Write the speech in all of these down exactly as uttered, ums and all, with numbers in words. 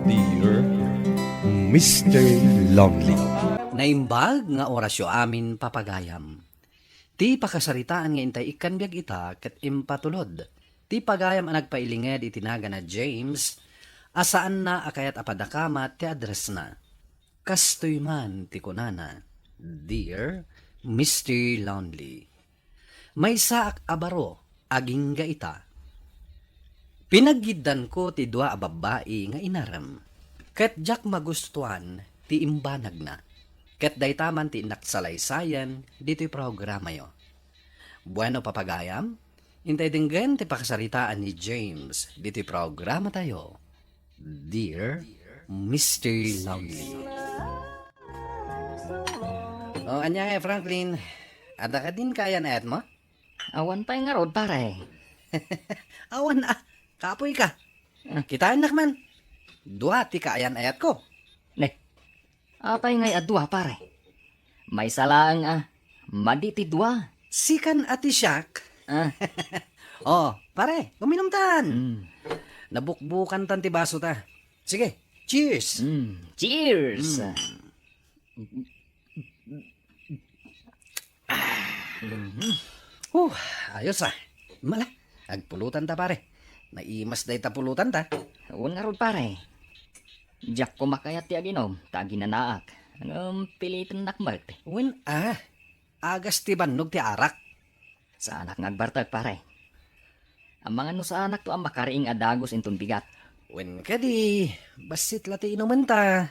Dear Mister Lonely. Naimbag nga orasyo amin, papagayam. Ti pakasaritaan nga intay ikkan biag ita ket impatulod ti pagayam a nagpailinged iti nagan a James a saanna a kayat a padakamat ti addressna. Kastoy man ti kunana, "Dear Mister Lonely, maysaak a baro agingga ita. Pinaggiddanko ti dua a babbai nga inarem, ket diak magustuan ti imbanagna, ket dayta man ti innak salaysayan ditoy programayo." Bueno, papagayam, intay denggen ti pakasaritaan ni James ditoy programatayo, Dear Mister Lonely. O, ania, eh, Franklin? Adda kadin kaayan-ayatmo? Awan pay ngarud, pare. Awan, ah. Kapoy ka. Ah. Kitaennak man. Dua ti kaayan-ayatko. Ne, apay ngay a dua, pare? Maysa laeng a, madi ti dua. Sikan a ti siak. Ah. Oh, pare, uminumtan. Mm. Nabukbukantan ti basota. Sige, cheers. Mm, cheers. Mm. Ah. Mhm. Huh, ayos, ah. Mala, agpulotanta, pare. Naimas dayta pulotanta. Wen ngarud, pare. Diak koma kayat ti aginom, ta aginanaak. Ngem pilitennak met. Wen, ah, agas ti bannog ti arak. Saanak nga agbartek, pare. Amangan no saanakto a makariing a dagus inton bigat. Wen kadi, bassit la ti inumenta.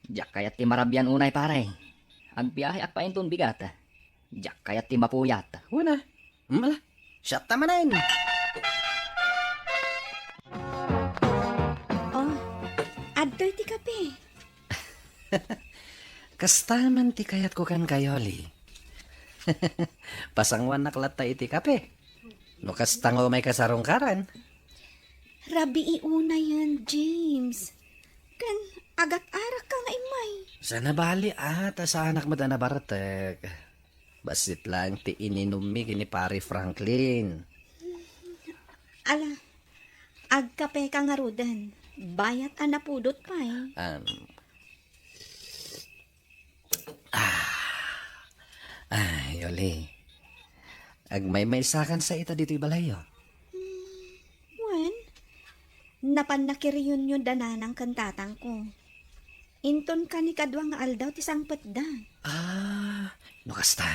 Diak kayat ti marabian unay, pare. Agbiaheak pay inton bigat. Diak kayat ti mapuyat. Wen a. Mala, siak ta manen. Oh, adtoy ti kape. Kasta man ti kayatko kenka, Yoli. Pasanguannak latta iti kape. No kasta nga umayka sarungkaran. Rabii unayen, James. Ken agat-arakka nga immay. Saan a bali, ah, ta saanak met a nabartek. Bassit laeng ti ininummi ken ni Pare Franklin. Ala, agkapeka ngaruden. Bayat a napudot pay. Um, ah, ah, Yoli. Agmaymaysakan sa ita ditoy balayyo. Hmm, wen, napan nakireunion da nanang ken tatangko. Inton kanikadua nga aldaw ti sangpetda. Ah, no kasta,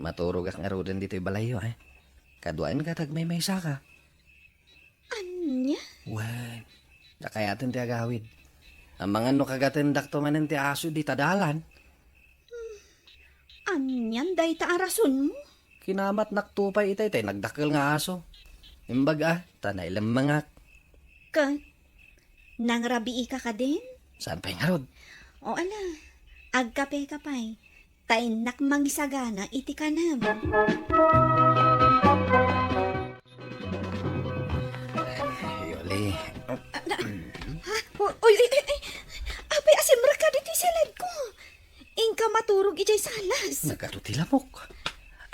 maturogak ngaruden ditoy balayyo, eh. Kaduaenka ta agmaymaysaka. Ania? Wen, dakayaten ti agawid. Amangan no kagatendakto manen ti aso dita dalan. Hmm, anian dayta a rasonmo? Kinamatnakto pay itay tay nagdakkel nga aso. Imbag a, ta nailemmengak. Ket, nangrabiika kadin? Saan pay ngarud? O ala, agkapeka pay. Ta innak mangisagana iti kanem. Yoli. Ah, na, ha? Uy, uy, uy, uy. Apay a simrekka ditoy siledko? Inka maturog idiay salas. Nagadu ti lamok.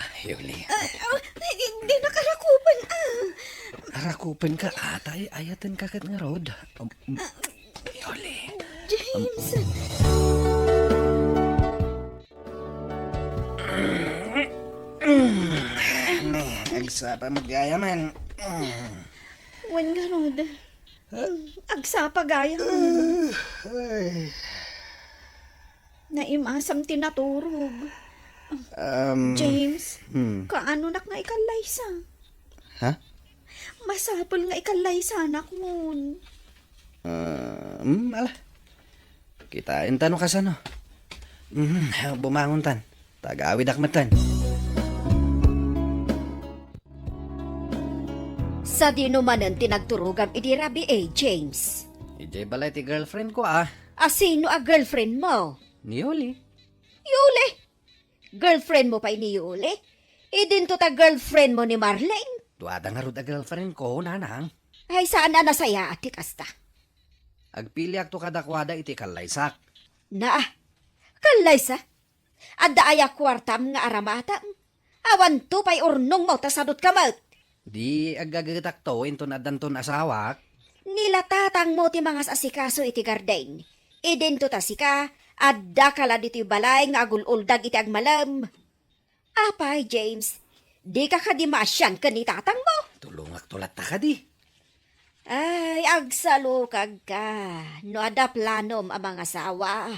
Ah, Yoli. Ah, ah, di, di nakarakupen, ah. Arakupenka, atay, ayatenka ket ngarud. Um, um, Ah, Yoli. James. Um, Ne, agsapa met gayamen. Wen ngarud. Agsapa gayam. Ay. Naimasam ti naturog. Um, James, hmm. Kaanonak nga ikallaysa? Ha? Masapul nga ikallaysanak, wen. Ah, hmm, ala. Kitaenta no kasano. Mhm, bumangontan. Tagawidak metten. Sadino manen ti nagturogam idi rabii, James? Idiay balay ti girlfriend ko, ah. A sino a girlfriend mo? Ni Yuli. Yuli? Girlfriend mo pay ni Yuli? Idinto ta girlfriend mo ni Marlene? Duada ngarud a girlfriend ko, nanang. Ay, saan a nasayaat ti kasta? Agpiliakto kadakuada iti kallaysak. Naa, kallaysa? Adda aya kuartam nga aramatam? Awanto pay urnongmo ta sadutka met. Di aggagetakto inton addanton asawak. Ni la tatangmo ti mangas-asikaso iti garden. Idinto ta sika, addaka la ditoy balay nga agul-uldag iti agmalem. Apay, James, dika kadi maasian ken ni tatangmo? Tulongakto latta kadi. Ay, agsalukagka. No adda planom a mangasawa.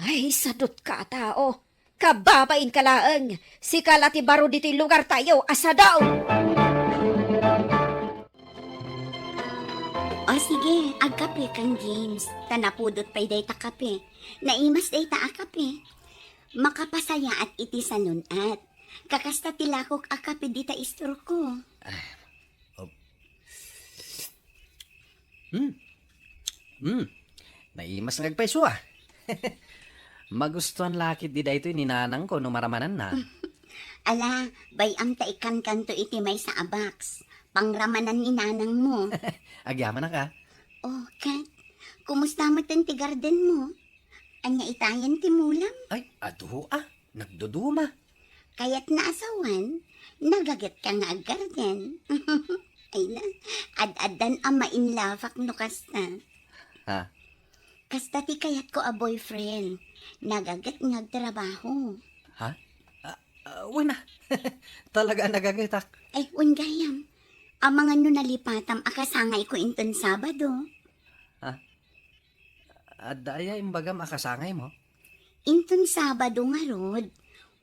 Ay, sadutka a tao. Kababainka laeng. Sika la ti baro ditoy lugartayo a sadaw. O sige, agkape kan James. Ta napudot pay dayta kape. Naimas dayta a kape. Makapasayaat iti sanun-at. Kakasta ti lakok a kape dita istorko. Ah, oh. Hmm. Hmm. Naimas nga agpayso, ah. Magustuhan la ketdi daytoy ni nanangko no maramananna. Ala, bay-am ta ikkankanto iti maysa a box. Pangramanan ni nanangmo. Agyamanak, ah. Oh, ket, kumusta met ti garden mo? Ania itayen ti mulam? Ay, adu, ah. Nagduduma. Kayatna a sawen, nagagetka nga aggarden. Ay na, ad-addan a mainlafak no kasta. Ha? Kasta ti kayatko a boyfriend. Nagaget nga agtrabaho. Ha? Ah, ah, wen a. Talaga a nagagetak. Ay, wen gayam. Amangan no nalipatam a kasangayko inton Sabado. Ha? Adda aya imbagam a kasangaymo? Inton Sabado ngarud,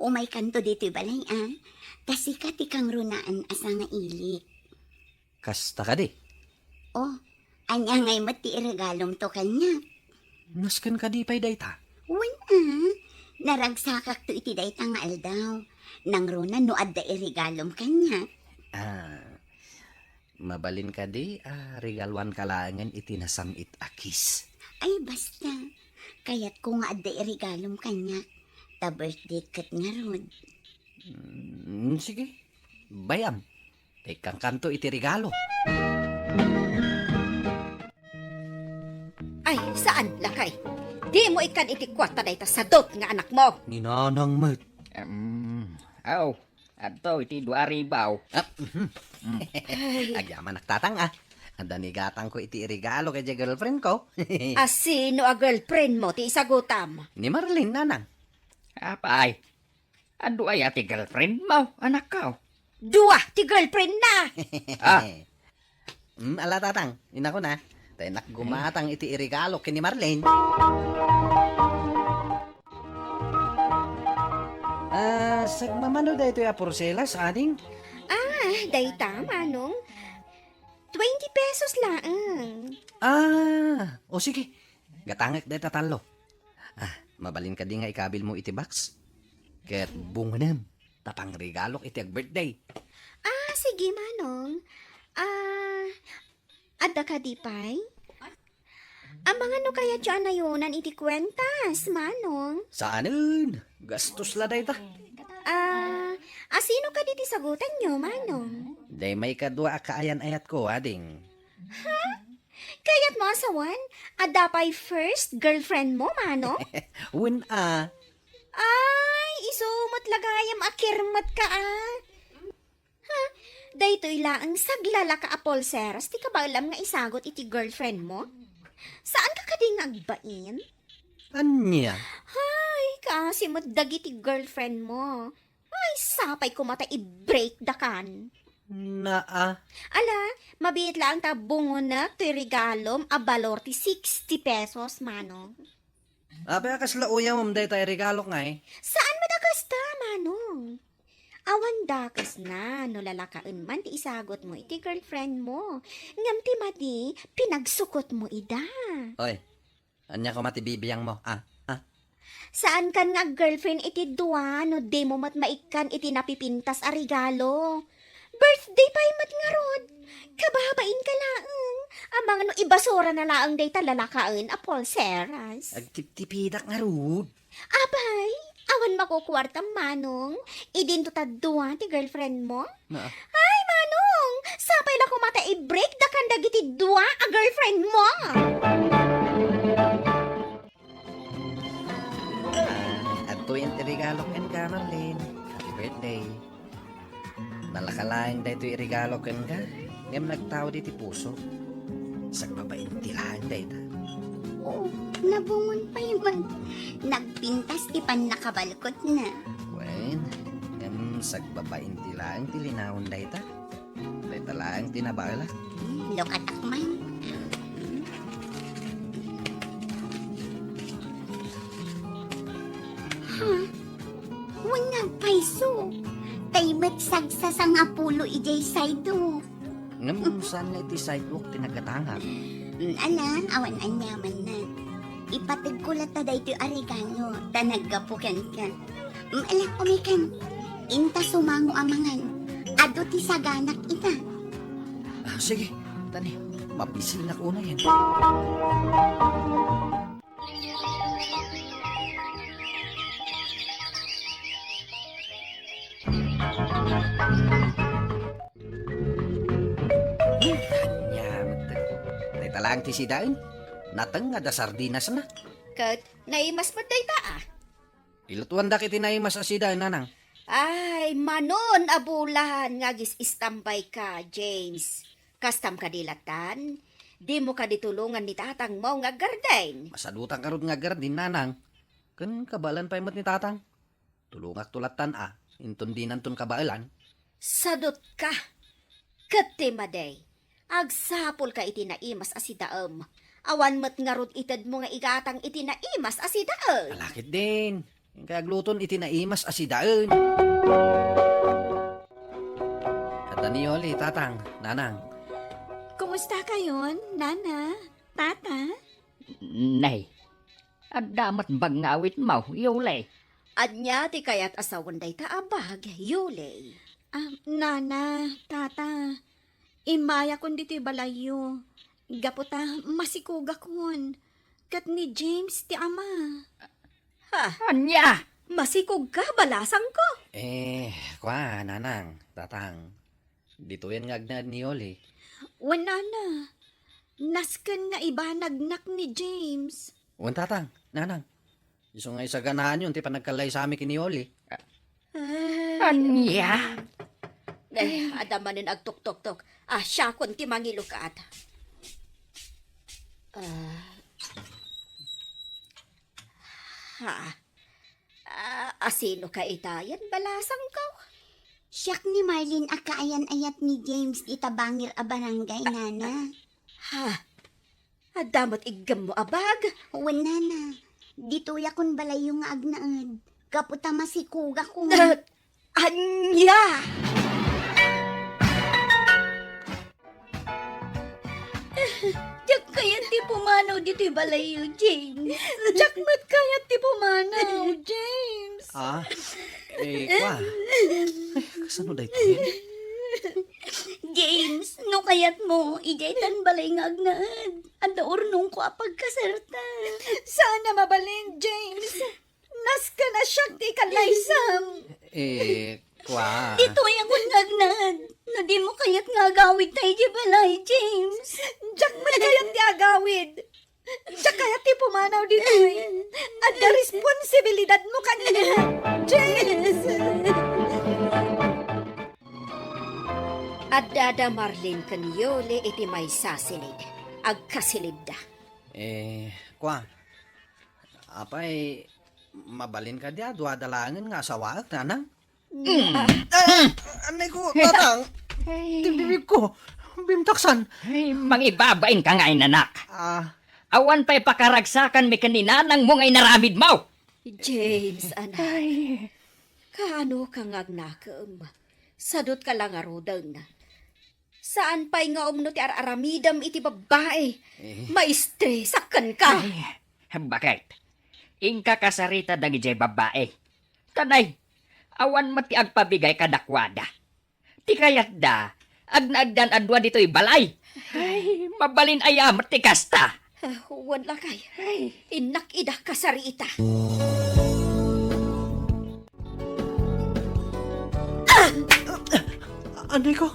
umaykanto ditoy balay a, ta sika ti kangrunaan a sangailik. Kasta kadi? Oh, ania ngay met ti iregalomto kaniak? Nasken kadi pay dayta? Wen a, naragsakakto iti dayta nga aldaw. Nangruna no adda iregalom kaniak. Ah, mabalin kadi a regaluanka laengen iti nasam-it a kiss? Ay, basta. Kayatko nga adda iregalom kaniak. Ta birthday ket ngarud. Mm, sige. Bay-am. Ta ikkankanto iti regalo. Ay, saan, lakay? Dimo ikkan iti kuarta dayta sadut nga anakmo. Ni nanang met. Em, aw, adto iti dua ribaw. Ah, mhm. Mm. Ay. Agyamanak, tatang, ah. Adda ni gatangko iti iregalo ken diay girlfriendko. A sino a girlfriendmo ti isagutam? Ni Marlene, nanang. Apay, adu aya ti girlfriendmo, anakko? Dua ti girlfriendna! Ah. Mm, ala, tatang, inakuna. Ta innak gumatang iti iregalo ken ni Marlene. Ah, sagmamano daytoy a porselas, ading? Ah, dayta, manong. Twenty pesos laeng. Ah, o sige. Gatangek dayta tallo. Ah, mabalin kadi nga ikabilmo iti box? Ket bungonem, ta pangregalok iti ag-birthday. Ah, sige, manong. Ah, adda kadi pay? Amangan no kayatyo a nayonan iti kuentas, manong? Saanen, gastos la dayta. Ah, a sino kadi ti sagutanyo, manong? Dayta maikadua a kaayan-ayatko, ading. Ha? Kayatmo a sawen? Adda pay first girlfriendmo, manong? Wen a. Ay, isu met la gayam a kirmetka, ah. Ha? Daytoy laeng saglalaka a pulseras ti kabaelam nga isagut iti girlfriendmo? Saanka kadi nga agbain? Ania? Hay, kaasi met dagiti girlfriendmo. Ay, sapay koma ta i-break dakan. Naa. Ala, mabiit laeng ta bungonek toy regalom a balor ti sixty pesos, manong. Apay a kasla uyawem dayta a regalok ngay? Saan met a kasta, manong? Awan dakesna no lalakaen man ti isagutmo iti girlfriendmo. Ngem ti madi, pinagsukotmo ida. Oy, ania koma ti bibiangmo, ah? Ah? Saankan nga ag-girlfriend iti dua no dimo met maikkan iti napipintas a regalo. Birthday pay met ngarud. Kababainka laeng. Amangan no ibasurana laeng dayta lalakaen a pulseras. Agtiptipidak ngarud. Apay, awan makukuartam, manong? Idinto ta dua ti girlfriendmo? Naa. Ay, manong! Sapay la koma ta i-break dakan dagiti dua a girlfriendmo! Ah, adtoyen ti regalo kenka, Marlene. Happy birthday. Nalaka laeng daytoy regalo kenka, ngem nagtaud iti puso. Sagbabain ti laeng dayta. Oh, nabungon pay man. Nagpintas ti pannakabalkotna. Wen, ngem sagbabain ti laeng ti linaon dayta. Dayta laeng ti nabaelak. Hmm, lukatak man. Ha? Wen nga agpayso. Tay met sagsasang a pulo idiay sidewalk. Ngem saan nga iti sidewalk ti naggatangak? Mm, ala, awan aniamanna. Ipategko latta daytoy a regalo, ta naggapu kenka. Mm, ala, umikan. Inta sumango a mangan. Adu ti saganak ita. Ah, sige, tani, mabisinak unayen. Ania met. Dayta laeng ti sidaen. Nateng nga da sardinasna. Ket naimas met dayta, a. Ilutuandak iti naimas a sidaen, nanang. Ay, manon a bulan nga agis-istambayka, James. Kastam kadi lattan? Dimo kadi tulongan ni tatangmo nga aggardin? Masadutan ngarud nga aggardin, nanang. Ken kabaelan pay met ni tatang. Tulongakto lattan a, inton dinanton kabaelan. Sadutka. Ket ti madi, agsapulka iti naimas a sidaem. Awan met ngarud itedmo nga igatang iti naimas a sidaen. Ala ketdin. Inkay agluton iti naimas a sidaen. Adda ni Yoli, tatang, nanang. Kumusta kayon, nana, tata? Nay, adda met bag nga awitmo, Yuli? Ania ti kayat a sawen dayta a bag, Yuli? Ah, nana, tata, immayakon ditoy balayyo. Gapu ta masikogakon. Ket ni James ti ama. Ha? Ania? Masikogka, balasangko? Eh, kua, nanang, tatang. Ditoyen nga agnaed ni Yoli. Wen, nana. Nasken nga ibanagnak ni James. Wen, tatang, nanang. Isu nga isaganaanyon ti panagkallaysami ken ni Yoli. Ay. Ania? Eh, adda manen agtuktoktok. Ah, siakon ti mangilukat. Ah. Ha? Ah, asino ka itayen, balasangko? Siak ni Marlene a kaayan-ayat ni James dita bangir a barangay, nana. Ha? Adda met iggemmo a bag? Wen, nana. Ditoyakon balayyo nga agnaed. Gapu ta masikogakon. Ah, ania? Diak kayat ti pumanaw ditoy balayyo, James. Diak met kayat ti pumanaw, James. Ah, eh, kua. Ay, kasano daytoy? James, no kayatmo, idiay tan balay nga agnaed. Adda urnongko a pagkasarta. Saan a mabalin, James. Nasken a siak ti ikallaysam. Eh, kua. Ditoyakon nga agnaed. No dimo kayat nga agawidta idiay balay, James. Diak met kayat ti agawid. Diak kayat ti pumanaw ditoy. Adda responsibilidadmo kaniak, James. Adda da Marlene ken Yoli iti maysa a silid. Agkasilidda. Eh, kua. Apay, mabalin kadi a duada laengen nga asawaek, nanang? Mm. Ah, anay ko, tatang. Ay. Ti bibig ko. Bimtaksan. Ay, mangibabain ka nga inanak. Ah. Awan pay pakaragsakanmi ken ni nanangmo nga inaramidmo. James, anak. Ay. Kaano ka nga agnakem? Sadut ka la ngaruden. Saan pay nga umno ti ar-aramidem iti babbai. Eh. Maistresak kenka. Ay, baket? Inka kasarita dagidiay babbai. Kanay, awan met ti agpabigay kadakuada. Ti kayatda, agnaeddan a dua ditoy balay. Ay, mabalin aya met ti kasta. Ah, wen lakay. Ay. Innak ida kasarita. Anay ko,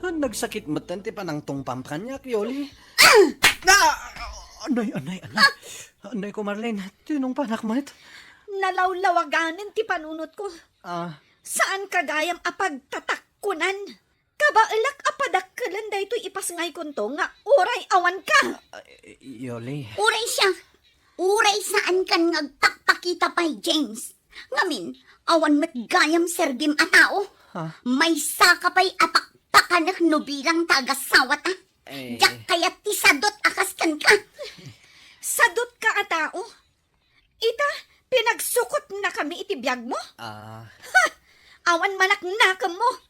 nagsakit metten ti panangtungpam kaniak, Yoli. Ah! Anay, anay, anay. Anay ko, Marlene, tinungpanak met. Nalawlawaganen ti panunotko. Ah. Saan ka gayam a pagtatakkunan. Kabaelak a padakkelen daytoy ipasngaykonto nga uray awanka. Ay, Yoli. Uray siak. Uray saankan nga agpakpakita pay, James. Ngamin, awan met gayam sergim a tao. Ha? Maysaka pay a pakpakanek no bilang ta agasawata. Eh. Diak kayat ti sadut a kas kenka. Sadutka a tao? Ita, pinagsukotnakami iti biagmo? Ah. Ha! Awan manaknakemmo.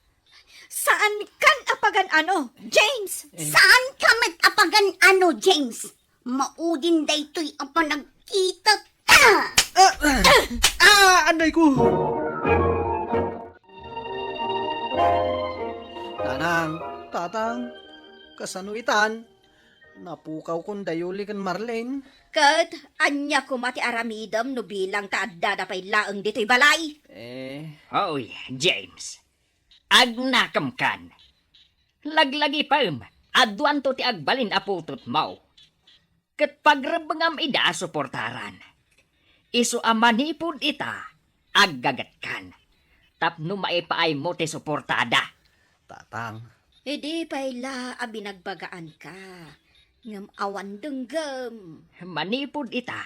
Saankan a pagan-ano, James? Eh. Saanka met a pagan-ano, James? Maudin daytoy a panagkitata. Ah, ah, ah, anay ko! Nanang, tatang, kasano itan? Napukawkon da Yoli ken Marlene. Ket ania koma ti aramidem no bilang ta addada pay laeng ditoy balay? Eh. Hoy, James. Agnakemkan. Laglagipem, aduanto ti agbalin a putotmo. Ket pagrebbengam ida a suportaran. Isu a manipud ita, aggagetkan. Tapno maipaaymo ti suportada. Tatang. Idi pay la a binagbagaanka, ngem awan denggem. Manipud ita,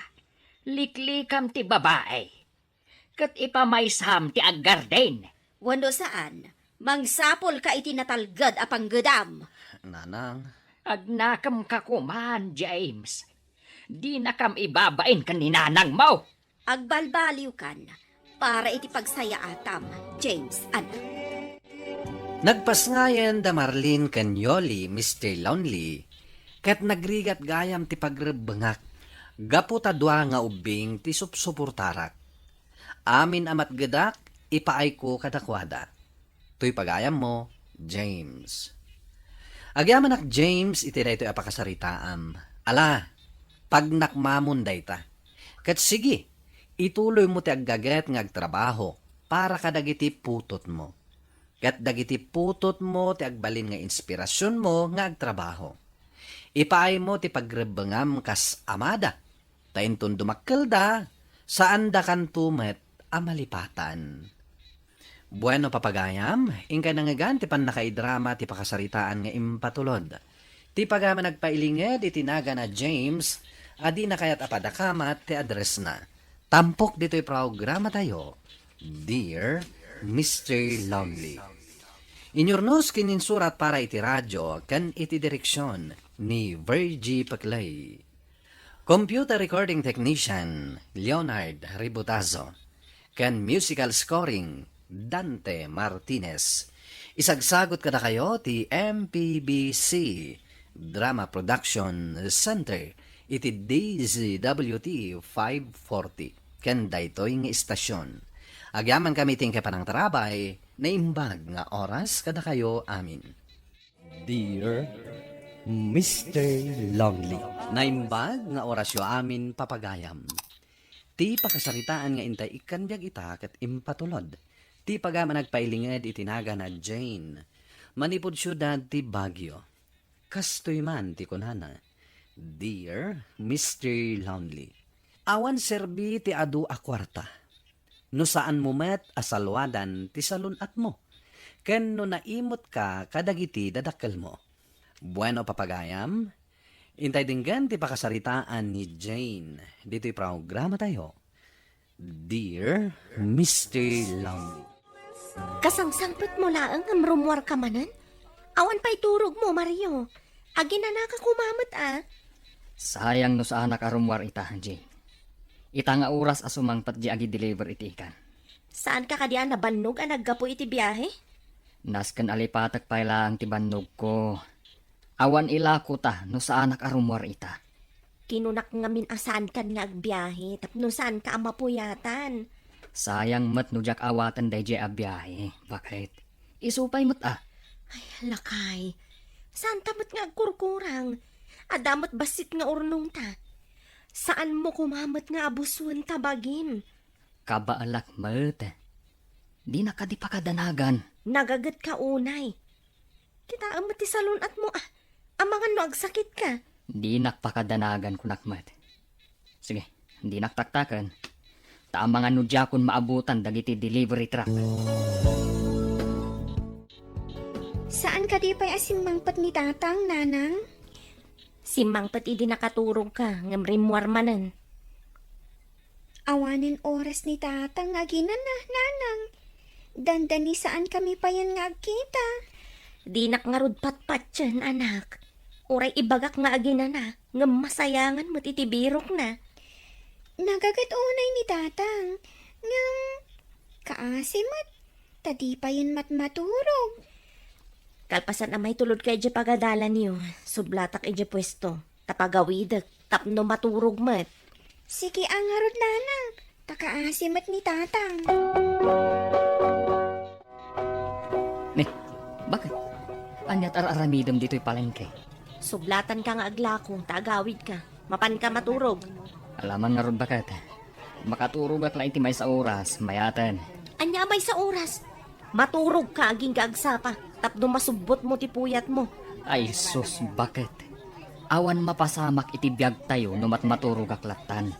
liklikam ti babai. Ket ipamaysam ti aggardin. Wenno saan, mangsapulka iti natalged a panggedam. Nanang. Agnakemka koman, James. Dinakam ibabain ken ni nanangmo. Agbalbaliwkan para iti pagsayaatam, James, anak. Nagpasngayen da Marlene ken Yoli, Mister Lonely, ket nagrigat gayam ti pagrebbengak gapu ta dua nga ubbing ti supsuportarak. Amin a matgedak, ipaayko kadakuada. Toy pagayammo, James. Agyamanak, James, iti daytoy a pakasaritaam. Ala, pagnakmamon dayta. Ket sige, ituloymo ti aggaget nga agtrabaho para kadagiti putotmo. Ket dagiti putotmo ti agbalin nga inspirasionmo nga agtrabaho. Ipaaymo ti pagrebbengam kas amada, ta inton dumakkelda, saandakanto met a malipatan. Bueno, papagayam, inkay nangngegan ti pannakaidrama ti pakasaritaan nga impatulod. Ti pagayam a nagpailinged iti nagan a James a dina kayat a padakamat ti addressna. Tampok ditoy programatayo, Dear Mister Lonely. Inyurnos ken insurat para iti radio ken iti direksion ni Virgie Peclay. Computer recording technician, Leonard Ributazo. Ken musical scoring, Dante Martinez. Isagsagot kadakayo ti M P B C Drama Production Center iti D Z W T five forty. Ken daytoy nga istasyon. Agyamankami ti inkay panangtarabay, naimbag nga oras kadakayo amin. Dear Mister Lonely. Naimbag nga orasyo amin, papagayam. Ti pakasaritaan nga intay ikkan biag ita ket impatulod. Ti pagayam a nagpailinged iti nagan a Jane. Manipud siudad ti Baguio. Kastoy man ti kunana, Dear Mister Lonely. Awan serbi ti adu a kuarta. No saanmo met a saluadan ti salun-atmo, ken no naimutka kadagiti dadakkelmo. Bueno, papagayam, intay denggen ti pakasaritaan ni Jane ditoy programatayo, Dear Mister Lonely. Kasangsangpetmo laeng ngem rummuarka manen? Awan pay turogmo, Mario. Aginanaka koma met a. Sayang no saanak a rummuar ita, Jane. Ita nga oras a sumangpet di agi-deliver iti ikan. Saanka kadi a nabannog a naggapu iti biahe? Nasken a lipatek pay laeng ti bannogko. Awan ilakota no saanak a rummuar ita. Kinunak ngamin a saankan nga agbiahe tapno saanka a mapuyatan. Sayang met no diak awaten daydiay a biahe. Bakit? Isu pay met a. Ay, lakay. Saanta met nga agkurkurang. Adda met bassit nga urnongta. Saanmo koma met nga abusuenta bagim. Kabaelak met. Dinak kadi pakadanagan. Nagagetka unay. Kitaem met ti salun-atmo a. Amangan no agsakitka. Dinak pakadanagan, kunak met. Sige, dinak taktaken. Ta amangan no diakon maabutan dagiti delivery truck. Saan kadi pay a simmangpet ni Tatang, Nanang? Simmangpet idi nakaturogka, ngem rimmuar manen. Awanen oras ni Tatang nga aginana, Nanang. Dandani saan kami payen nga agkita. Dinak ngarud patpatien, anak. Uray ibagak nga aginana, ngem masayangan met iti birokna. Nagaget unay ni Tatang, ngem kaasi met, ta di payen matmaturog. Kalpasan a maitulodka idiay pagadalanyo, sublatak idiay puesto, ta pagawidek tapno maturog met. Sige a ngarud, Nanang, ta kaasi met ni Tatang. Ne, bakit? Aniat ar-aramidem ditoy palengke? Sublatanka nga aglako, ta agawidka. Mapanka maturog. Alaman ngarud, bakit? Makaturogak la iti maysa oras, mayaten. Ania a maysa oras? Maturogka agingga agsapa, tapno masubbotmo ti puyatmo. Ay, sus, bakit? Awan mapasamak iti biagtayo no matmaturogak lattan.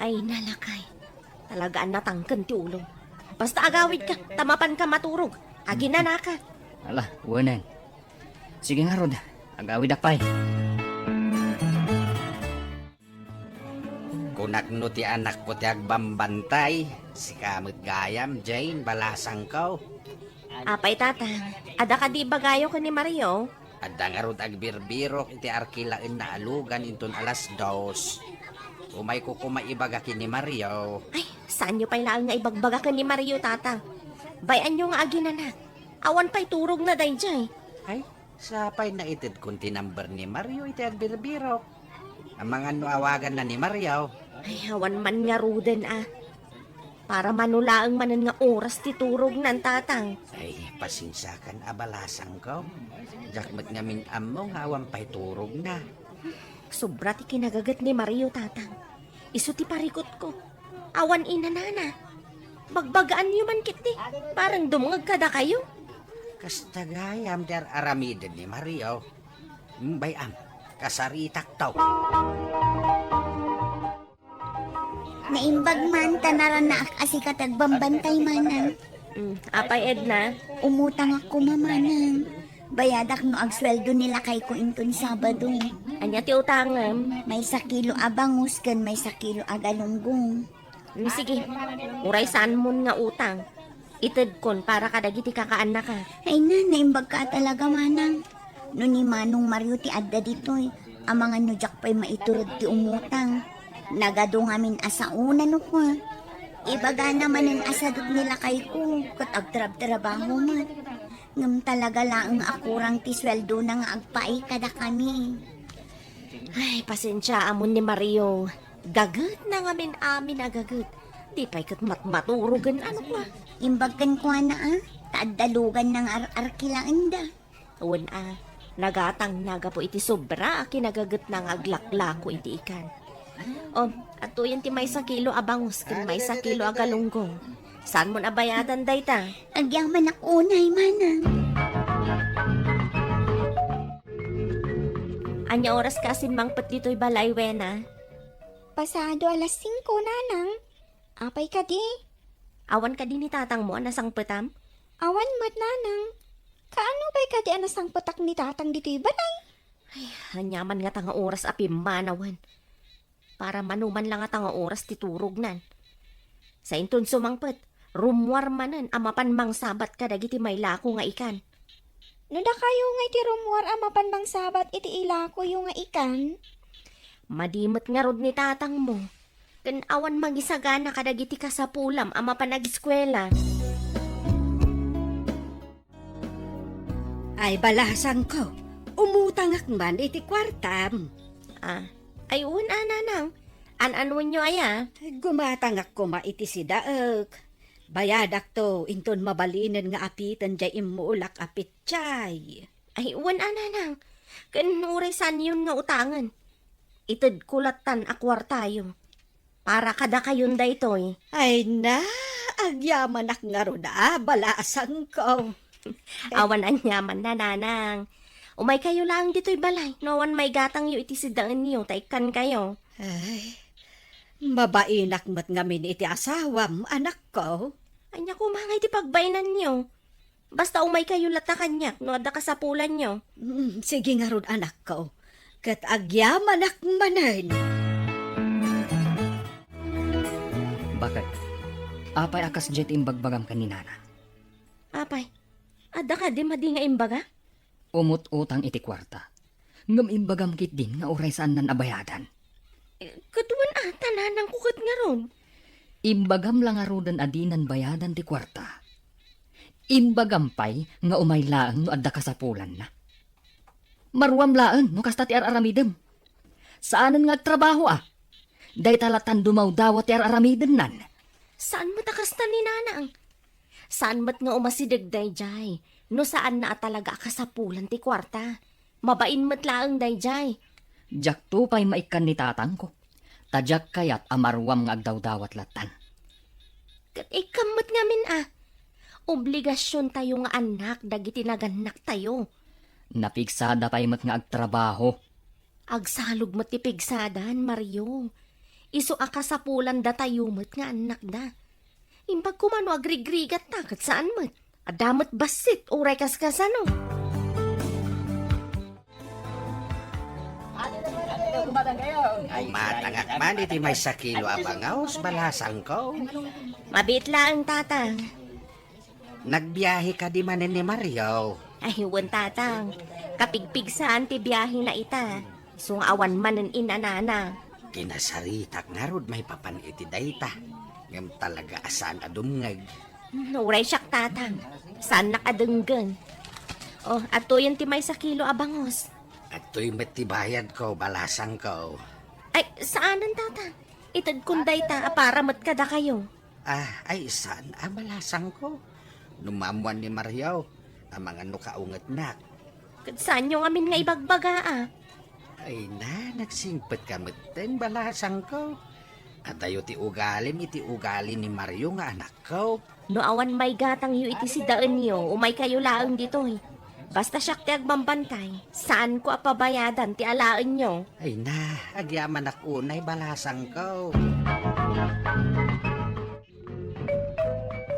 Ay, nalakay. Talaga a natangken ti ulo. Basta agawidka, ta mapanka maturog. Aginanaka. Ala, wenen. Sige ngarud, agawidak pay. Kunak no ti anakko ti agbambantay, sika met gayam, Jane, balasangko. Apay, Tatang, adda kadi ibagayo ken ni Mario? Adda ngarud agbirbirok iti arkilaenna a lugan inton alas dos. Umayko koma ibaga ken ni Mario. Ay, saanyo pay laeng nga ibagbaga ken ni Mario, Tatang. Bay-anyo nga aginana. Awan pay turogna daydiay. Ay, sapay naitedkon ti number ni Mario iti agbirbirok. Amangan no awaganna ni Mario. Ay, awan man ngaruden a. Para mano laeng manen nga oras ti turognan, Tatang. Ay, pasensiakan a balasangko. Diak met ngamin ammo nga awan pay turogna. Sobra ti kinagaget ni Mario, Tatang. Isu ti parikutko. Awan inanana. Bagbagaanyo man ketdi. Parang dumngeg kadakayo. Kasta gayam ti ar-aramiden ni Mario. Hmm, bay-am, kasaritakto. Naimbag man ta naranaak a sika ti agbambantay, Manang. Mm, apay, Edna? Umutangak koma, Manang. Bayadak no agsueldo ni lakayko inton Sabado. Ania ti utangem? Maysa kilo a bangus ken maysa kilo a galunggong. Mm, sige. Uray saanmon nga utang. Itedkon para kadagiti kakaannaka. Ay na, naimbagka talaga, Manang. No ni Manong Mario ti adda ditoy, amangan no diak pay maiturod ti umutang. Nagadu ngamin a saona no kua. Ibagana manen a sadut ni lakayko, ket agtrabtrabaho met. Ngem talaga laeng a kurang ti sueldona nga agpaay kadakami. Ay, pasensiaamon ni Mario. Gagetna ngamin amin a gaget. Di pay ket matmaturogen a no kua. Imbag kenkuana a, ta adda luganna nga ar-arkilaenda. Wen a, nagatangna gapu iti sobra a kinagagetna nga aglaklako iti ikan. O, adtoyen ti maysa kilo a bangus ken maysa kilo a galunggong. Saanmon a bayadan dayta? Agyamanak unay, Manang. Ania oraska a simmangpet ditoy balay, Wena? Pasado alas singko, Nanang. Apay kadi? Awan kadi ni tatangmo a nasangpetam? Awan met, Nanang. Kaano pay kadi a nasangpetak ni Tatang ditoy balay? Ay, aniaman ngata nga oras a pimmanawen. Para mano man la ngata nga oras ti turognan. Sainton sumangpet, rummuar manen a mapan mangsabat kadagiti mailako nga ikan. No dakayo ngay ti rummuar a mapan mangsabat iti ilakoyo nga ikan? Madi met ngarud ni tatangmo, ken awan mangisagana kadagiti kasapulam a mapan agiskuela. Ay, balasangko, umutangak man iti kuartam. Ah, ay, wen a, Nanang. An-anuenyo aya? Ay, gumatangak koma iti sidaek. Bayadakto inton mabalinen nga apiten diay immulak a pitsay. Ay, wen a, Nanang. Ken uray saanyon nga utangen, itedko lattan a kuartayo. Para kadakayon daytoy. Ay na, agyamanak ngarud a, balasangko. Awan aniaman, Nanang. Umaykayo laeng ditoy balay, no awan maigatangyo iti sidaenyo, ta ikkankayo. Ay, mabainak met ngamin iti asawam, anakko. Ania koma ngay ti pagbainanyo? Basta umaykayo latta kaniak no adda kasapulanyo. Mm, sige ngarud, anakko. Ket agyamanak manen. Bakit? Apay a kasdiay ti imbagbagam ken ni Nana? Apay, adda kadi madi nga imbaga? Umut-utang iti kuarta. Ngem imbagam ketdin nga uray saannan a bayadan. Eh, ket wen a, ta nanangko ket ngarud. Imbagam la ngaruden a dinan bayadan ti kuarta. Imbagam pay nga umay laeng no adda kasapulanna. Maruam laeng no kasta ti ar-aramidem. Saanen nga agtrabaho a. Dayta lattan dumawdawa ti ar-aramidennan. Saan met a kasta ni Nanang? Saan met nga umasideg daydiay no saanna a talaga a kasapulan ti kuarta. Mabain met laeng daydiay. Diakto pay maikkan ni tatangko, ta diak kayat a maruam nga agdawdawat lattan. Ket ikkam met ngamin a. Obligasiontayo nga annak dagiti nagannaktayo. Napigsada pay met nga agtrabaho. Agsalog met ti pigsadan, Mario. Isu a kasapulan datayo met nga annakda. Imbag koma no agrigrigatta ket saan met. Adda met bassit, uray kaskasano. Umatangak man iti maysa kilo a bangaw, balasangko. Mabiit laeng, Tatang. Nagbiahe kadi manen ni Mario? Ay, wen, Tatang. Kapigpigsaan ti biahena ita. Isu nga awan manen inanana. Kinasaritak ngarud maipapan iti dayta. Ngem talaga a saan a dumngeg. Hmm, uray siak, Tatang. Saannak a denggen. Oh, adtoyen ti maysa kilo a bangus. Adtoy met ti bayadko, balasangko. Ay, saanen, Tatang. Itedkon dayta a para met kadakayo. Ah, ay, saan a balasangko? No maammuan ni Mario, amangan no kaungetnak. Ket saanyo ngamin nga ibagbaga a? Ay na, nagsingpetka metten, balasangko. Adayo ti ugalim iti ugali ni Mario nga anakko. No awan maigatangyo iti sidaenyo, umaykayo laeng ditoy. Basta siak ti agbambantay, saanko a pabayadan ti alaenyo. Ay na, agyamanak unay, balasangko.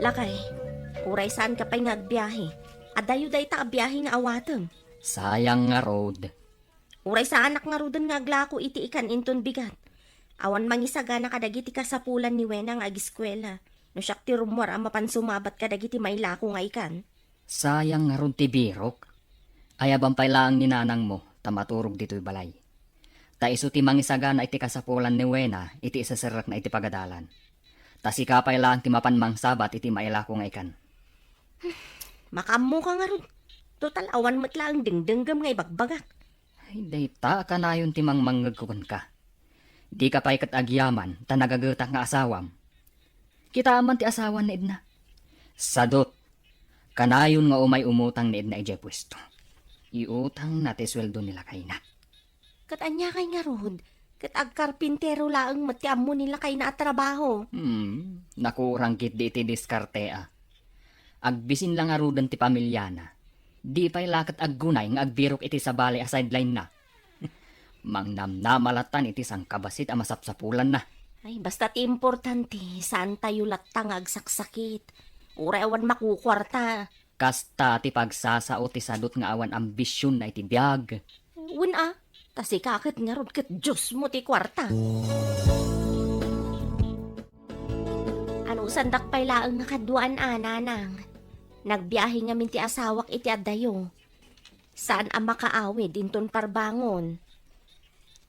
Lakay, uray saanka pay nga agbiahe. Adayo dayta a biahe nga awatem. Sayang ngarud. Uray saanak ngaruden nga aglako iti ikan inton bigat. Awan mangisagana kadagiti kasapulan ni Wena nga agiskuela. No siak ti rummuar a mapan sumabat kadagiti mailako nga ikan. Sayang ngarud ti birok. Ayaban pay laeng ni nanangmo ta maturog ditoy balay. Ta isu ti mangisagana iti kasapulan ni Wena iti iseserrekna iti pagadalan. Ta sika pay laeng ti mapan mangsabat iti mailako nga ikan. Makaammoka ngarud. Total, awan met laeng dengdenggem nga ibagbagak. Ay, dayta a kanayon ti mangmangngegko kenka. Dika pay ket agyaman ta nagagetak nga asawam. Kitaem man ti asawan ni Edna. Sadut, kanayon nga umay umutang ni Edna idiay puesto. Iutangna ti sueldo ni lakayna. Ket ania kay ngarud? Ket agkarpintero laeng met ti ammo ni lakayna a trabaho. Hmm, nakurang ketdi iti diskarte a. Agbisin la ngaruden ti pamiliana. Di pay la ket aggunay nga agbirok iti sabali a sideline-na. Mangnamnama lattan iti sangkabassit a masapsapulanna. Ay, basta ti importante, saantayo latta nga agsaksakit. Uray awan makukuarta. Kasta ti pagsasao ti sadut nga awan ambisionna iti biag. Wen a, ta sika ket ngarud ket Diosmo ti kuarta. Anusandak pay laeng nga kaduaan a, nanang. Nagbiahe ngamin ti asawak iti addayo. Saan a makaawid inton parbangon.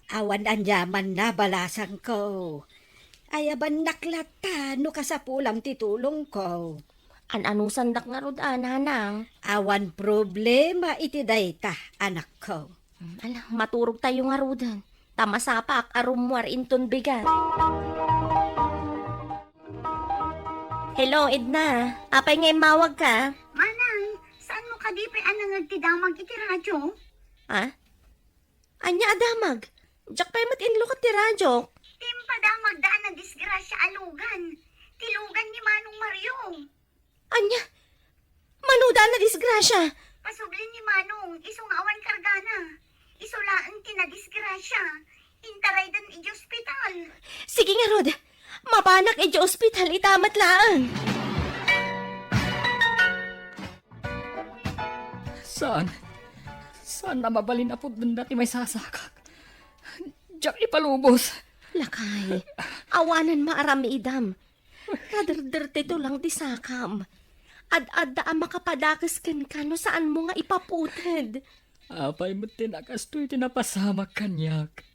Awan aniamanna, balasangko. Ayabannak latta no kasapulam ti tulongko. An-anusandak ngarud a, nanang? Awan problema iti dayta, anakko. Ala, maturogtayo ngaruden. Ta masapaak a rummuar inton bigat. Hello, Edna. Apay nga immawagka? Manang, saanmo kadi pay a nangngeg ti damag iti radio? Ah? Ania a damag? Diak pay met inlukat ti radio. Ti impadamagda a nadisgrasia a lugan. Ti lugan ni Manong Mario. Ania? Manuda a nadisgrasia? Pasubli ni Manong, isu nga awan kargana. Isu laeng ti nadisgrasia. Intaraydan idiay ospital. Sige ngarud, mapanak idiay ospital ita met laeng. Saan? Saan a mabalin a pudnenda ti maisasakak? Diak ipalubos. Lakay, awanen maaramidam. Kaderderte to lang ti sakam. Ad-adda a makapadakes kenka no saanmo nga ipaputed. Apay met ti nakastoy ti napasamak kaniak?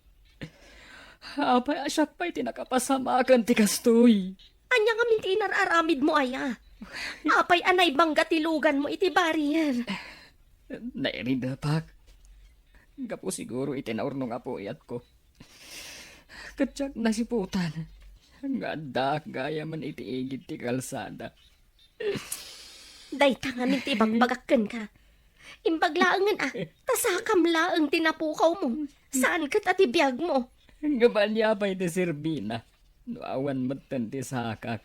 Apay a siak pay ti nakapasamakan ti kastoy? Ania ngamin ti inar-aramidmo aya? Apay a naibangga ti luganmo iti barrier? Nairidepak. Gapu siguro iti naurnong a puyatko. Ket diak nasiputan nga addaak gayamen iti igid ti kalsada. Dayta ngamin ti ibagbagak kenka. Imbag laengen a, ta sakam laeng ti napukawmo. Saan ket a ti biagmo. Ngem ania pay ti serbina no awan metten ti sakak?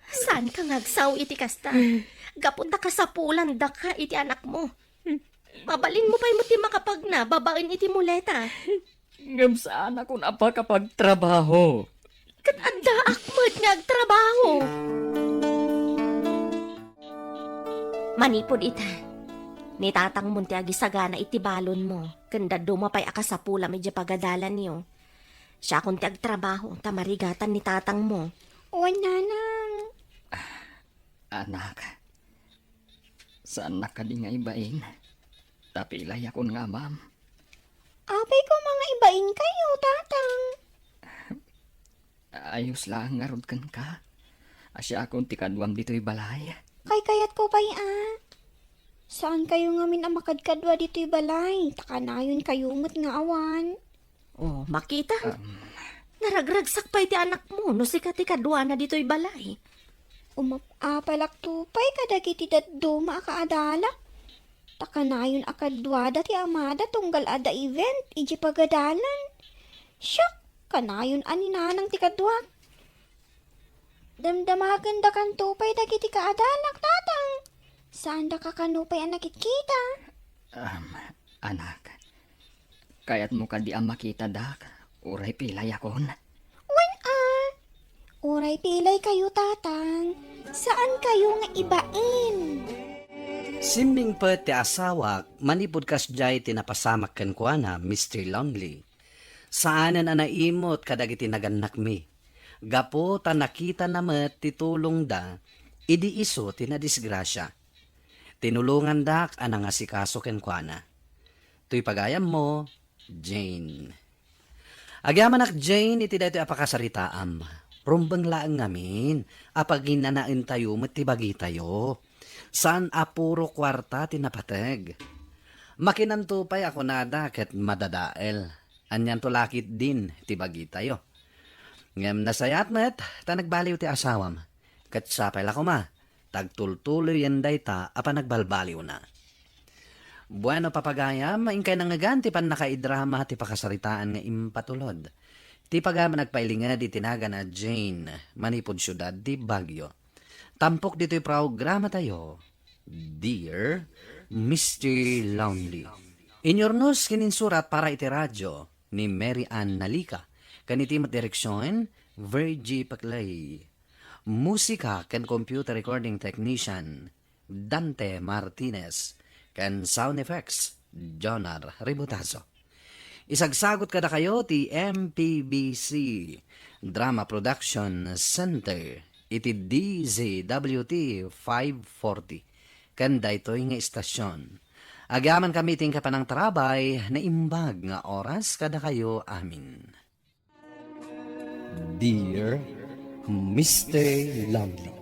Saanka nga agsao iti kasta? Gapu ta kasapulandaka iti anakmo. Mabalinmo pay met ti makapagna babaen iti muleta. Ngem saanakon a pakapagtrabaho. Ket addaak met nga agtrabaho. Manipud ita, ni tatangmon ti agisagana iti balonmo, ken dadduma pay a kasapulam idiay pagadalanyo. Siakon ti agtrabaho, ta marigatan ni tatangmo. Wen, nanang. Anak, saannak kadi nga ibain? Ta pilayakon nga amam. Apay koma nga ibainkayo, tatang? Ayos laeng ngarud kenka. Siakon ti kaduam ditoy balay. Kaykayatko pay a. Saankayo ngamin a makadkadua ditoy balay, ta kanayonkayo met nga awan. Oh, makita? Um, Naragragsak pay ti anakmo no sika ti kaduana ditoy balay. Umap-apalakto pay kadagiti dadduma a kaadalak. Ta kanayon a kaduada ti amada tunggal adda event idiay pagadalan. Siak, kanayon a ni nanang ti kaduak. Damdamagendakanto pay dagiti kaadalak, tatang. Saandaka kano pay a nakitkita. Um, anak, kayatmo kadi a makitadak, uray pilayakon? Wen a. Uray pilaykayo, tatang. Saankayo nga ibain. Simmingpet ti asawak manipud kasdiay ti napasamak kenkuana, Mister Lonely. Saanen a naimut kadagiti nagannakmi, gapu ta nakitana met ti tulongda idi isu ti nadisgrasia. Tinulongandak a nangasikaso kenkuana. Toy pagayammo, Jane. Agyamanak, Jane, iti daytoy a pakasaritaam. Rumbeng laeng ngamin a paginanaentayo met ti bagitayo. Saan a puro kuarta ti napateg. Makinanto pay a kunada ket madadael. Anianto la ketdin ti bagitayo. Ngem nasayaat met ta nagbaliw ti asawam. Ket sapay la koma, ta agtultuloyen dayta a panagbalbaliwna. Bueno, papagayam, inkay nangngegan ti pannakaidrama ti pakasaritaan nga impatulod. Ti pagayam a nagpailinged iti nagan a Jane, manipud siudad ti Baguio. Tampok ditoy programatayo, Dear Mister Lonely. Inyurnos ken insurat para iti radyo ni Mary Ann Nalica, ken iti met direksion, Virgie Paclay. Musika ken computer recording technician, Dante Martinez, ken sound effects, Jonar Ributazo. Isagsagut kadakayo ti M P B C Drama Production Center iti D Z W T five forty, ken daytoy nga istasyon. Agyamankami iti inka panangtarabay, naimbag nga oras kadakayo amin. Dear Mister Lonely.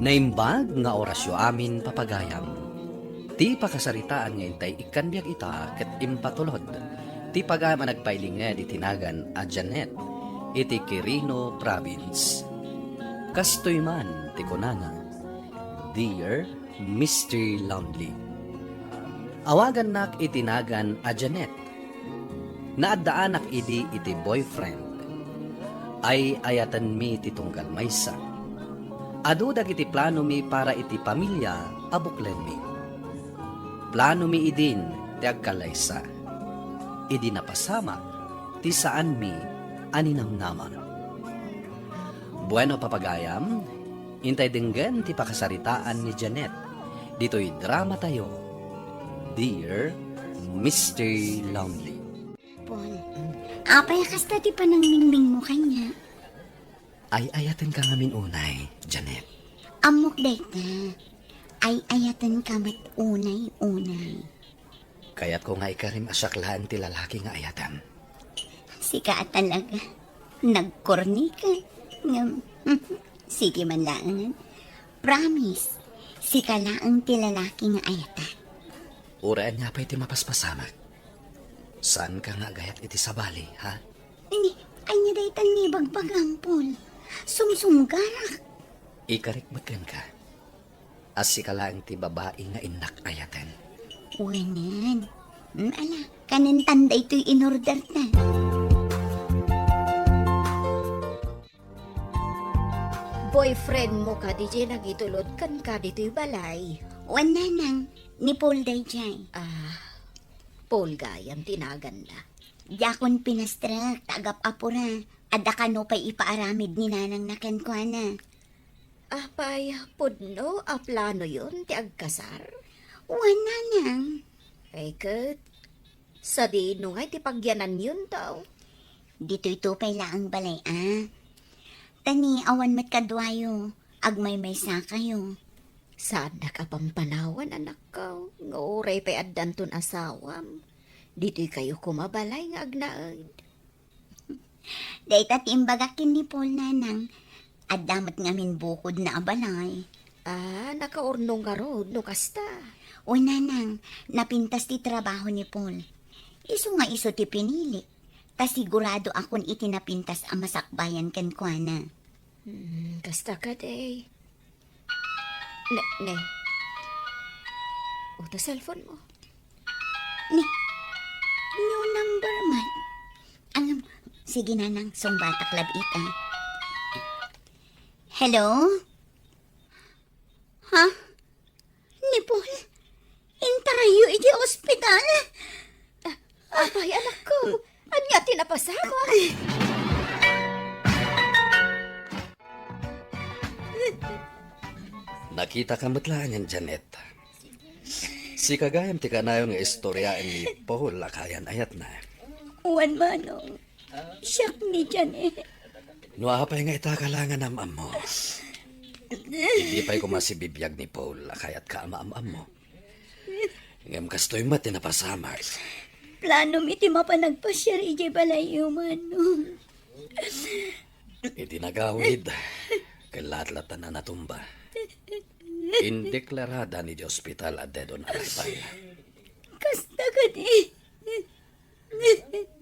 Naimbag nga orasyo amin, papagayam. Ti pakasaritaan nga intay ikkan biag ita ket impatulod ti pagayam a nagpailinged iti nagan a Janet iti Quirino Province. Kastoy man ti kunana, Dear Mister Lonely. Awagannak iti nagan a Janet. Naaddaanak idi iti boyfriend. Ay-ayatenmi ti tunggal maysa. Adu dagiti planomi para iti pamilia a buklenmi. Planomi idin ti agkallaysa. Idi napasamak ti saanmi a ninamnama. Bueno, papagayam, intay denggen ti pakasaritaan ni Janet ditoy dramatayo Dear Mister Lonely. Paul, apay a kasta ti panangmingmingmo kaniak? Ay-ayatenka ngamin unay, Janet. Ammok dayta. Ay-ayatenka met unay-unay. Kayatko nga ikarim a siak laeng ti lalaki nga ayatem. Sika a talaga. Nagkorni ka. Ngem, sige man laengen. Promise, sika laeng ti lalaki nga ayatak. Uray ania pay ti mapaspasamak. Saanka nga agayat iti sabali, ha? Ni, ania daytan nga ibagbagam, Paul? Sumsumgarak. Ikarik met kenka. A sika laeng ti babai nga innak ayaten. Wen. Mm, ala, kanentan daytoy in-orderta. Boyfriend mo kadi diay nangitulod kenka ditoy balay? Wen, nanang, ni Paul daydiay. Ah, Paul gayam ti naganna. Diakon pinastrek ta agap-apura. Adda kano pay ipaaramid ni nanangna kenkuana. Apay, pudno a planoyon ti agkasar? Wen, nanang. Ay ket, sadino ngay ti pagyananyonto? Ditoyto pay laeng balay a. Ta ni awan met kaduayo, agmaymaysakayo. Saannak a pampanawan, anakko, nga uray pay addanton asawam, ditoykayo koma balay nga agnaed. Dayta ti imbagak ken ni Paul, nanang. Adda met ngamin bukodna a balay. Ah, nakaurnong ngarud no kasta. O, nanang, napintas ti trabaho ni Paul. Isu nga isu ti pinili. Ta sigurado akon iti napintas a masakbayan kenkuana. Hmm, kasta kadi. Ne, ne. O, ta cellphone mo. Ni, new number man. Alam, sige, nanang, sungbatak labi ita. Hello? Ha? Ni Paul? Intarayyo iti ospital? Ah, apay, anakko, ania ti napasamak? Nakitaka met laengen, Janet. Sika gayam ti kanayon nga istoriaen ni Paul a kayan-ayatna. Wen, manong. Siak ni Janet. No apay nga itaka la nga naam-ammo. Idi pay koma sibibiag ni Paul a kayatka a maam-ammo. Ngem kastoy met ti napasamak. Plano mi ti mapan agpasiar idiay balayyo, manong. Iti nagawid, ket latlatan a natumba. Indeklarada ni di ospital a dead on arrival. Kasta kadi.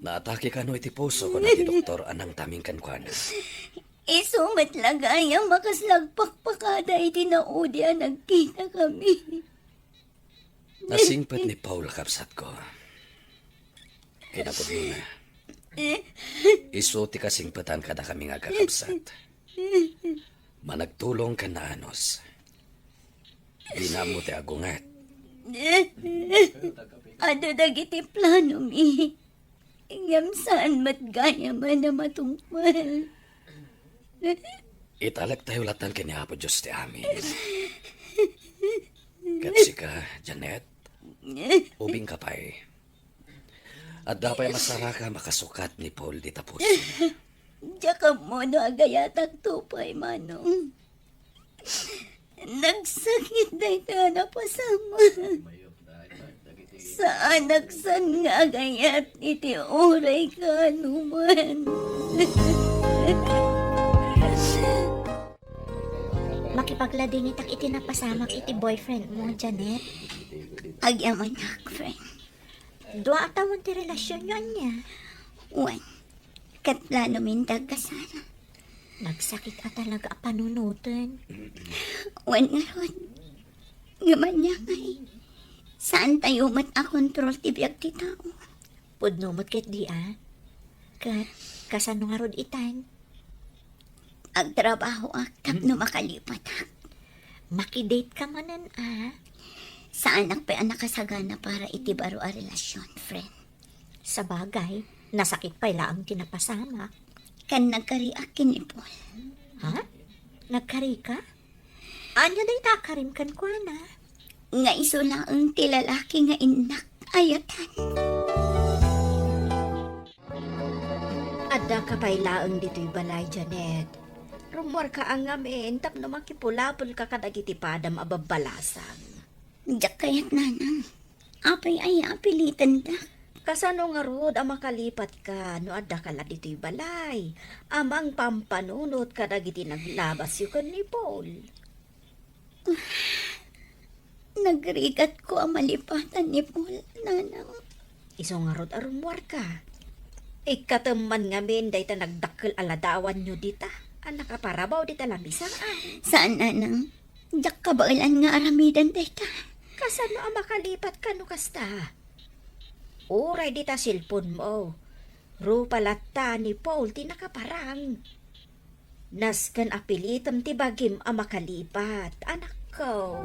Naatake kano iti puso, kuna ti doktor a nangtaming kenkuana. Isu met la gayam a kasla agpakpakada iti naudi a nagkitakami. Nasingpet ni Paul a kabsatko. Kinapudnona, isu ti kasingpetan kadakami nga agkakabsat. Managtulong ken naanus. Dina ammo ti agunget. Adu dagiti planomi. Ngem saan met gayam a matungpal. Italektayo latta ken ni Apo Dios ti amin. Ket sika, Janet, ubingka pay. Adda pay masarakan a makasukat ni Paul dita puso. Diak ammo no agayatakto pay, manong. Nagsakit dayta a napasamak. Saanak san nga agayat iti uray kaano man. Makipagladingitak iti napasamak iti boyfriend mo, Janet. Agyamanak, friend. Dua a tawen ti relasionyo, ania? Wen, ket planomin ti agkasar. Nagsakit a talaga a panunoten. Wen ngarud, ngem ania ngay, saantayo met a kontrol ti biag ti tao. Pudno met ketdi a. Ket kasano ngarud itan? Agtrabahoak tapno makalipatak. Makidate ka manen a. Saanak pay a nakasagana para iti baro a relasyon, friend. Sabagay, nasakit pay laeng ti napasamak. Ken nagkariak ken ni Paul. Ha? Nagkari ka? Ania dayta a karim kenkuana? nga isu laeng ti lalaki nga innak ayatan. Addaka pay laeng ditoy balay, Janet. Rummuarka a ngamin tapno makipulapolka kadagiti padam a babbalasang. Diak kayat, nanang. Apay aya a pilitandak? Kasano ngarud a makalipatka no addaka la ditoy balay a mangpampanunot kadagiti naglabasyo ken ni Paul? Nagrigatko a malipatan ni Paul, nanang. Isu ngarud a rummuarka. Ikkatem man ngamin dayta nagdakkel a ladawanyo dita a nakaparabaw dita lamisaan. Saan, nanang. Diak kabaelan nga aramiden dayta. Kasano a makalipatka no kasta? Uray dita cellphone-mo. Rupa latta ni Paul ti nakaparang. Nasken a pilitem ti bagim a makalipat, anakko.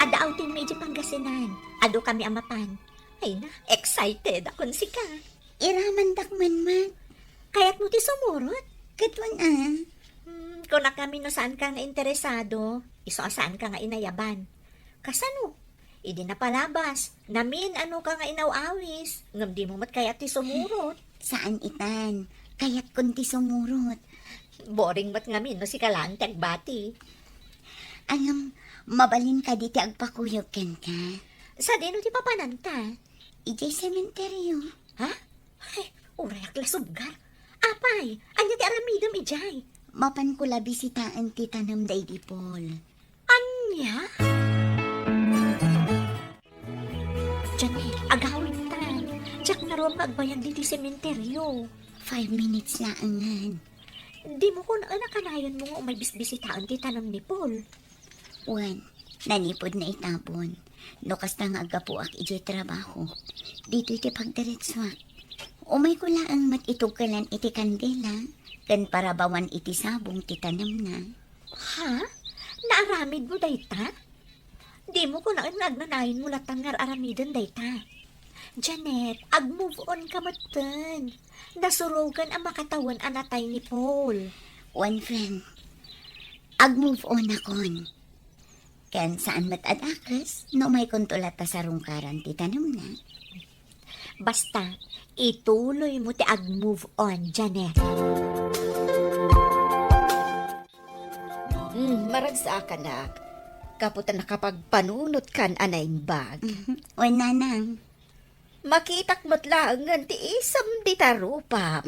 Adda outing-mi idiay Pangasinan. Adukami a mapan. Ay na, excited akon sika. Iramandak man met. Kayatmo ti sumurot? Ket wen a. Hmm, kunak ngamin no saanka nga interesado. Isu a saanka nga inayaban. Kasano? Idi napalabas, namin-anoka nga inaw-awis, ngem dimo met kayat ti sumurot. Saan itan. Kayatkon ti sumurot. Boring met ngamin no sika laeng ti agbati. Ngem, mabalin kadi ti agpakuyog kenka? Sadino ti papananta? Idiay sementeryo. Ha? Ay, uray ak la subgar. Apay, ania ti aramidem idiay? Mapanko la bisitaen ti tanem daydi Paul. Ania? Janet, agawidtan. Diak ngarud nga agbayag ditoy sementeryo. Five minutes laengen. Dimo kunaen a kanayonmo nga umay bisbisitaen ti tanem ni Paul? Wen, nanipud naitabon. No kasta nga aggapuak idiay trabahok, ditoy ti pagdiretsuak. Umayko laeng met itugkelan iti kandela ken parabawan iti sabong ti tanemna. Ha? Naaramidmo dayta? Dimo kunaen nga agnanayonmo latta nga ar-aramiden dayta. Janet, ag-move on ka metten. Nasurogan a makatawen a natay ni Paul. Wen, friend, ag-move on akon. Ken saan met a dakes no umaykonto latta sarungkaran ti tanemna. Basta, ituloymo ti ag-move on, Janet. Hmm, maragsaak, anak. Gapu ta nakapagpanunotkan a naimbag. Wen, nanang. Makitak met laengen ti isem dita rupam.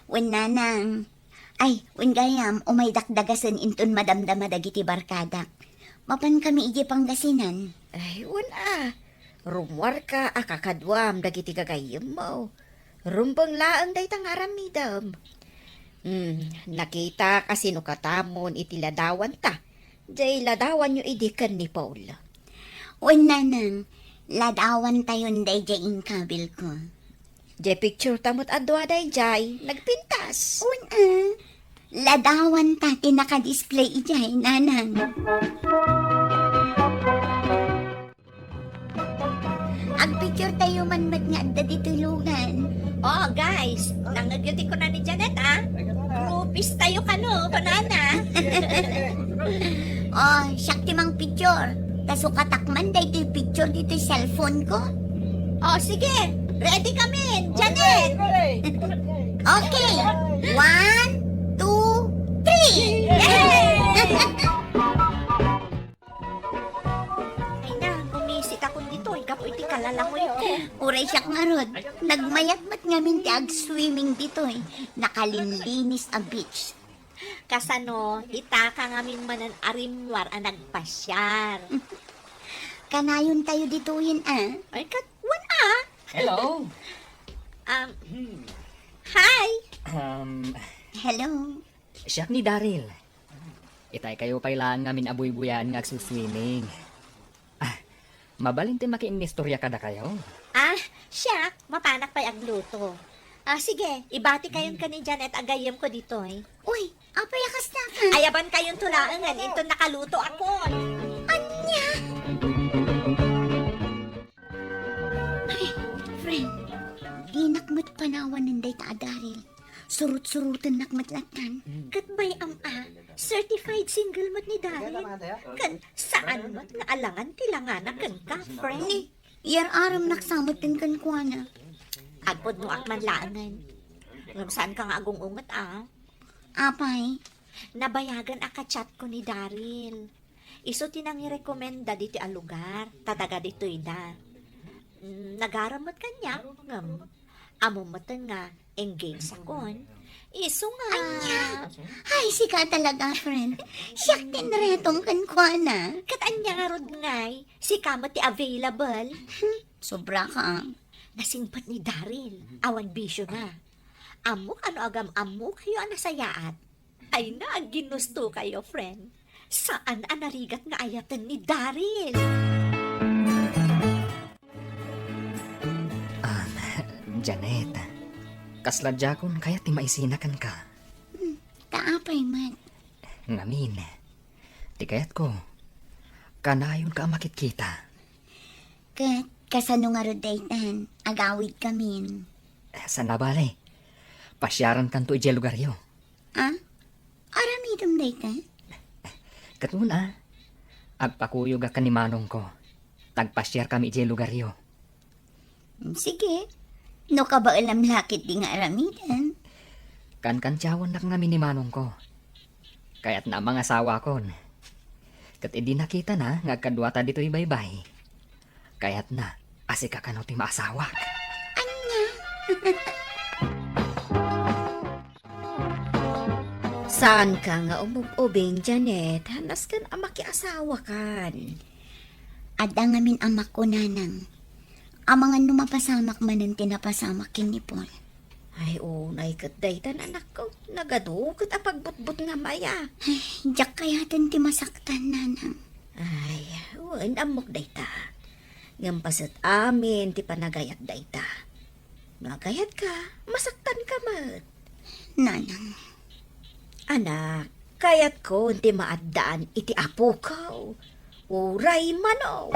Wen, nanang. Ay, wen gayam, umaydak dagasen inton madamdama dagiti barkadak. Mapankami idiay Pangasinan. Ay, wen a. Rummuarka a kakaduam dagiti gagayyemmo. Rumbeng laeng dayta nga aramidem. Hmm, nakitak a sinukatamon iti ladawanta. Jay ladawanyo idi ken ni Paul. Wen, nanang, ladawantayon dayjay inkabilko. Jay picture ta met a dua dayjay nagpintas. Wen a. Ladawanta ti nakadisplay idiay, nanang. Agpicture tayo man met nga adda ditoy lugan. Oh, guys, nangngegyo ti kuna ni Janet, ah. Groupies tayo kano, kunana. Oh, siak ti mangpicture. Ta sukatak man daytoy picture ditoy cellphone ko. Oh, sige. Ready kami, Janet. Okay. One, two, three. Yay! Ay na, gumisit akon ditoy, gapu iti kalalangoyko. Uray siak ngarud, nagmayat met ngamin ti ag-swimming ditoy. Nakalinlinis a beach. Kasano, itaka ngamin manen a rimmuar a nagpasiar. Kanayon tayo ditoyen, a. Ay, kat-, wan, a. Hello. Um, hi. Um, Hello. Siak ni Daryl. Itay kayo pay laeng ngamin a buybuyaen nga agsuswimming. Ah, mabalin ti makiinnistorya kadakayo? Ah, siak, mapanak pay agluto. Ah, sige, ibati kayon ken ni Janet a gayyemko ditoy. Uy, apay a kasta ka? Ayaban kayonto laengen, inton nakaluto akon. Ania? Ay, friend, dinak met panawanen dayta a Daryl. Surut-surutennak met lattan. Hmm. Ket bay-am a, certified single met ni Daryl. Ket saan met nga alangan ti langana kenka, friend. Ni, yar-aramnak sa metten kenkuana. Agpudnoak man laengen. Ngem saanka nga agung-unget a. Apay? Nabayagen a ka-chatko ni Daryl. Isu ti nangirekomenda ditoy a lugar, ta taga ditoyda. Mm, nagaram met kaniak, ngem ammom metten nga engaged akon. Isu nga. Ania? Ay, sika talaga, friend. Siak ti inretom kenkuana. Ket ania ngarud ngay, sika met ti available? Hmm, sobra ka, ah. Nasingpet ni Daryl, awan bisio na. Ammok no agam-ammokayo a nasayaat. Ay na, agginusto kayo, friend. Saan a narigat nga ayaten ni Daryl. Ah, Janet, kasla diakon kayat ti maisina kenka. Hmm, ta apay met? Ngamin, ti kayatko, kanayonka a makitkita. Ket kasano ngarud daytan? Agawidkamin. Saan a bale, pasiarankanto idiay lugaryo. Ah? Aramidem dayta? Ket una, agpakuyogak ken ni manongko. Tagpasiarkami idiay lugaryo. Sige. No kabaelam la ketdi nga aramiden. Kankantiawennak ngamin ni manongko. Kayatna a mangasawakon. Ket idi nakitana nga agkaduata ditoy baybay, kayatna a sika kano ti maasawak. Ania? Saanka nga umub-ubing, Janet. Nasken a makiasawakan. Adda ngamin amakko, nanang. Amangan no mapasamak manen ti napasamak ken ni Paul. Ay, unay ket dayta, anakko. Nagadu ket a pagbutbutngam aya. Ay, diak kayaten ti masaktan, nanang. Ay, wen, ammok dayta. Ngem paset amin ti panagayat dayta. No agayatka, masaktanka met. Nanang. Anak, kayatko ti maaddaan iti apoko. Uray mano.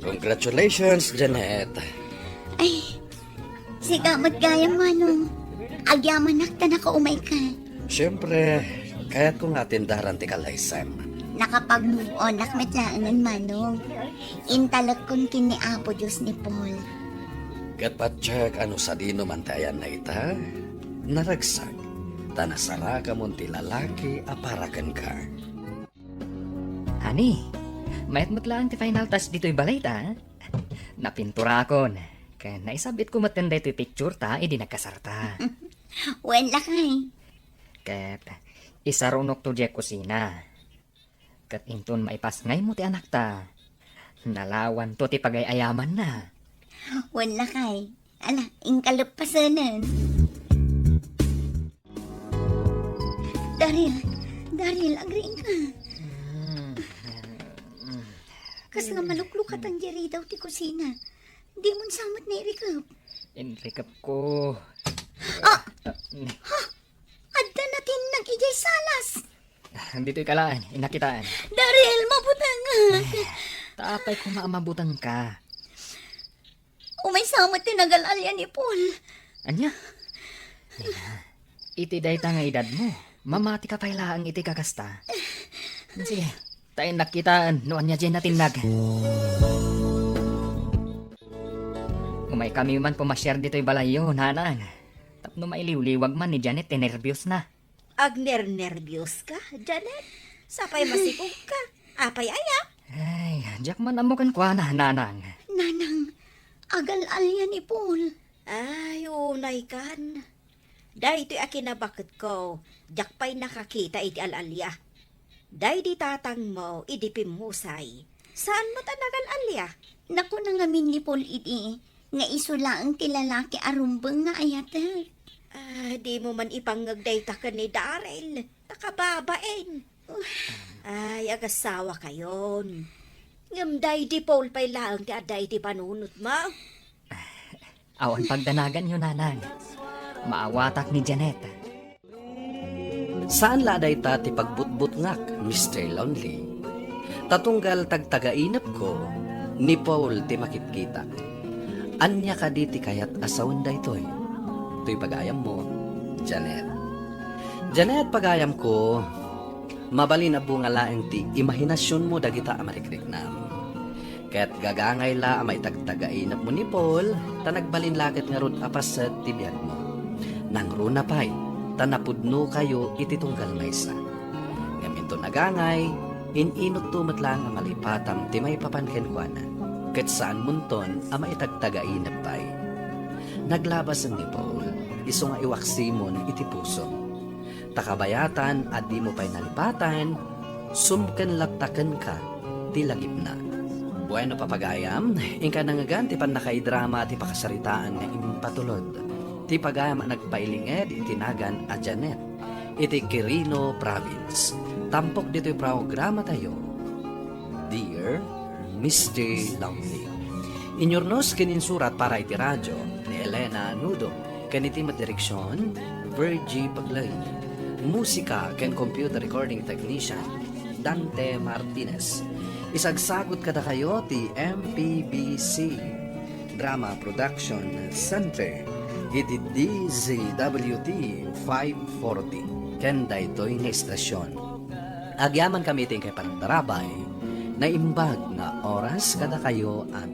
Congratulations, Janet. Ay, sika met gayam, manong. Agyamanak ta nakaumayka. Siempre, kayatko nga atendaran ti kalaysem. Nakapag-move on-ak met laengen, manong. Intalekkon ken ni Apo Dios ni Paul. Ket patiek a no sadino man ti ayanna ita, naragsak, ta nasarakamon ti lalaki a para kenka. Honey, mayat met laeng ti final touch ditoy balayta. Napinturakon. Ken naisabitko metten daytoy pictureta idi nagkasarta. Wen, lakay. Ket isarunokto diay kusina. Ket inton maipasngaymo ti anakta, nalawanto ti pagay-ayamanna. Wen, lakay. Ala, inka leppasenen. Daryl, Daryl, agriingka. Kasla maluklukatan diay ridaw ti kusina. Dimon sa met nairikep. Inrikepko. Ah! Ah, mm. Ha? Adda natinnag idiay salas. Ditoyka laeng, innak kitaen. Daryl, mabutengak. Ta apay koma a mabutengka? Umaysa met ti nagal-alia ni Paul. Ania? Iti dayta nga edadmo, mamatika pay laeng iti kakasta. Sige, ta innak kitaen no ania diay natinnag. Umaykami man pumasiar ditoy balayyo, nanang. Tapno mailiwliwag man ni Janet ti nerbiosna. Agnernerbioska, Janet? Sapay masikogka. Apay aya? Ay, diak man ammo kenkuana, nanang. Nanang, agal-alia ni Paul. Ay, unaykan. Daytoy a kinabaketko, diak pay nakakita iti al-alia. Daydi tatangmo idi pimmusay, saan met a nagal-alia? Nakuna ngamin ni Paul idi nga isu laeng ti lalaki a rumbeng nga ayatek. Ah, dimo man ipangngeg dayta ken ni Daryl, ta kababain. Ay, agasawakayon. Ngem daydi Paul pay laeng ti adda iti panunotmo. Awan pagdanaganyo, nanang. Maawatak ni Janet. Saan la a dayta ti pagbutbutngak, Mister Lonely. Ta tunggal tagtagainepko, ni Paul ti makitkitak. Ania kadi ti kayat a sawen daytoy? Toy pagayammo, Janet. Janet, pagayamko, mabalin a bunga laeng ti imahinasionmo dagita a marikriknam. Ket gagangay la a maitagtagainepmo ni Paul, ta nagbalin la ket ngarud a paset ti biagmo. Nangruna pay, ta napudnokayo iti tunggal maysa. Ngem inton agangay, in-inutto met laeng a malipatam ti maipapan kenkuana, ket saanmonton a maitagtagainep pay. Naglabasen ni Paul, isu nga iwaksimon iti pusom. Ta kabayatan a dimo pay nalipatan, sumken latta kenka ti lagipna. Bueno, papagayam, inka nangngegan ti pannakaidrama ti pakasaritaan nga impatulod ti pagayam a nagpailinged iti nagan a Janet iti Quirino Province. Tampok ditoy programatayo, Dear Mister Lonely. Inyurnos ken insurat para iti radio ni Elena Nudo, ken iti met direksion, Virgie Paglay. Musika ken computer recording technician, Dante Martinez. Isagsagut kadakayo ti M P B C Drama Production Center iti D Z W T five forty ken daytoy nga estasion. Agyamankami iti inkay panagtarabay, naimbag nga oras kadakayo a